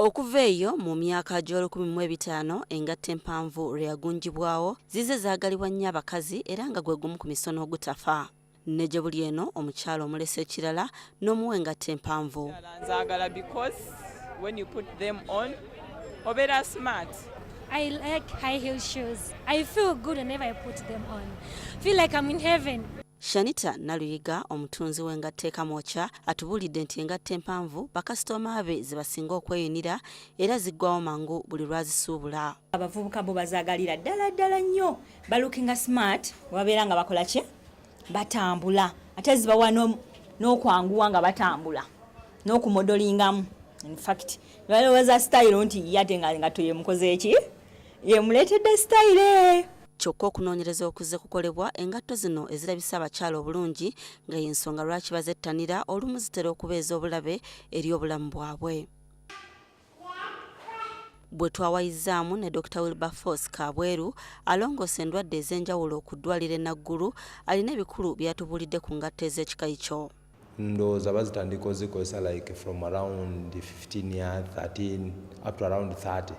Okuva eyo mu myaka gy'ol 1500 engatto empanvu lwe yagunjibwawo, zize zaagalibwa nnyo abakazi era nga gwe gumu ku misono ogutafa. Ne gye buli eno omukyala omulesa ekirala n'omuwa engatto empanvu. Nzaagala because when you put them on, obeera smart. I like high heel shoes. I feel good whenever I put them on. Feel like I'm in heaven. Shanita Naluyiga, omutunzi w'engatto e Kamwokya, atubuulidde nti engatto empanvu bakasitoma be ze basinga okweyunira era ziggwawo mangu buli lwazisuubula. Abavubuka bo bazaagalira ddala ddala nnyo, balookinga smart webabeera nga bakola ki, batambula, ate zibawa n'okwanguwa nga batambula n'okumodelingamu. Infact balowooza style nti ye ate nga engatto yemukoze eki, yemuleetedde style. Kyokka okunoonyereza okuzze kukolebwa, engatto zino ezirabisa abakyala obulungi nga y'ensonga lwaki bazettanira, olumu zitera okuba ez'obulabe eri obulamu bwabwe. Bwe twawayizzaamu ne Dr Wilberforce Kabweru, alongoosa endwadde ez'enjawulo ku ddwaliro e Naggulu, alina ebikulu by'atubuulidde ku ngatto ez'ekika kyo. Ndowooza bazitandika ozikozesa like from around 15 years, 13 up to around 30.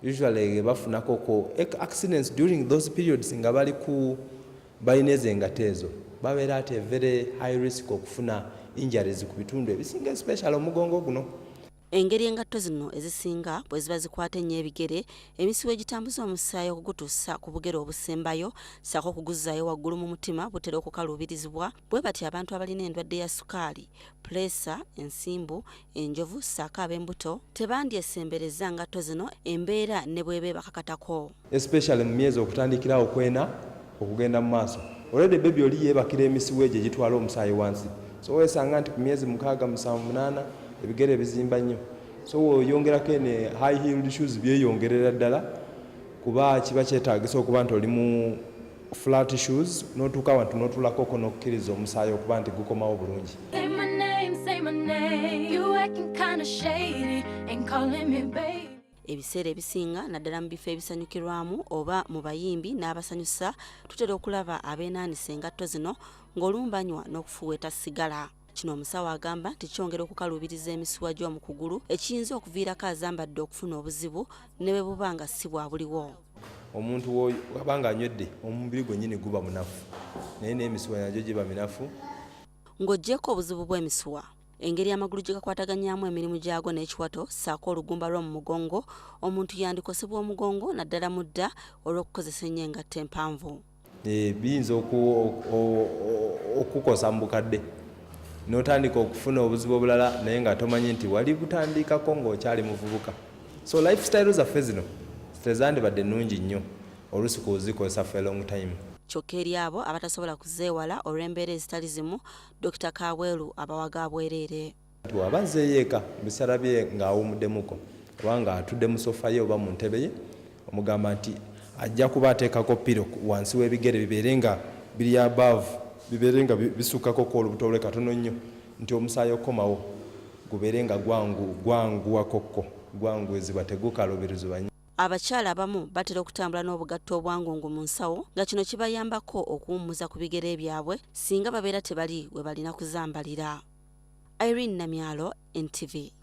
Usually bafunako ko accidents during those periods nga bali ku balina ezo engatto ezo, babeera at a very high risk okufuna injuries ku bitundu ebisinga, especially omugongo guno. Engeri engatto zino ezisinga bwe ziba zikwata ennyo ebigere, emisiwa egitambuza omusaayi okugutuusa ku bugere obusembayo ssaako okuguzzaayo waggulu mu mutima butera okukaluubirizibwa. Bwe batyo abantu abalina endwadde ya sukaali, puleesa, ensimbu, enjovu ssaako ab'embuto tebandyesembereza ngatto zino embeera ne bw'eba ebakakatako. Especially mu myezi okutandikirawo kwena okugenda mu maaso, already baby oli yeebakira emisiwa egyo egitwala omusaayi wansi. So weesanga nti ku myezi 6, 7, 8 ebigere bizimba nnyo. So weoyongerako ene high heeled shoes, byeyongerera ddala, kuba kiba kyetaagisa okuba nti oli mu flat shoes n'otuuka awantu n'otuulakoko n'okukkiriza omusaayi okuba nti gukomawo bulungi. Say my name, say my name. You acting kinda shady and calling me baby. Ebiseera ebisinga, naddala mu bifo ebisanyukirwamu oba mu bayimbi n'abasanyusa, tutera okulaba abeenaanisa engatto zino ng'olumu banywa n'okufuweeta sigala. Kino omusawo agamba nti kyongera okukaluubiriza emisuwa gy'omu kugulu, ekiyinza okuviirako azambadde okufuna obuzibu ne bwe buba nga si bwa buliwo. Omuntu aba nga anywedde, omubiri gwennyini guba munafu, naye n'emisuwa nagyo giba minafu. Ng'oggyeko obuzibu bw'emisuwa, engeri amagulu gye gakwataganyamu emirimu gyago n'ekiwato ssaako olugumba lw'omu mugongo, omuntu yandikosebwa omugongo naddala mu dda olw'okukozesa ennyo engatto empanvu. Biyinza okukosa mu bukadde n'otandika okufuna obuzibu obulala, naye nga tomanyi nti wali butandikako ng'okyali muvubuka. So lifestyle zaffe zino tezandibadde nnungi nnyo oluusi kuzikozesa for a long time. Kyokka eri abo abatasobola kuzeewala olw'embeera ezitali zimu, Dr Kabweru abawaga bwereere. Nti waba azzeeyo eka mu biseera bye ng'awummuddemuko oba ng'atudde mu sofa ye oba mu ntebe ye, omugamba nti ajja kuba ateekako pillow wansi w'ebigere, bibeere nga biri above, bibeere nga bisukkakoko olubuto lwe katono nnyo, nti omusaayi okukomawo gubeere nga gwangu gwanguwakokko, gwanguyizibwa, tegukaluubirizibwa nnyo. Abakyala abamu batera okutambula n'obugatto obwangungu mu nsawo, nga kino kibayambako okuwummuza ku bigere byabwe singa babeera tebali we balina kuzambalira. Irene Namyalo, NTV.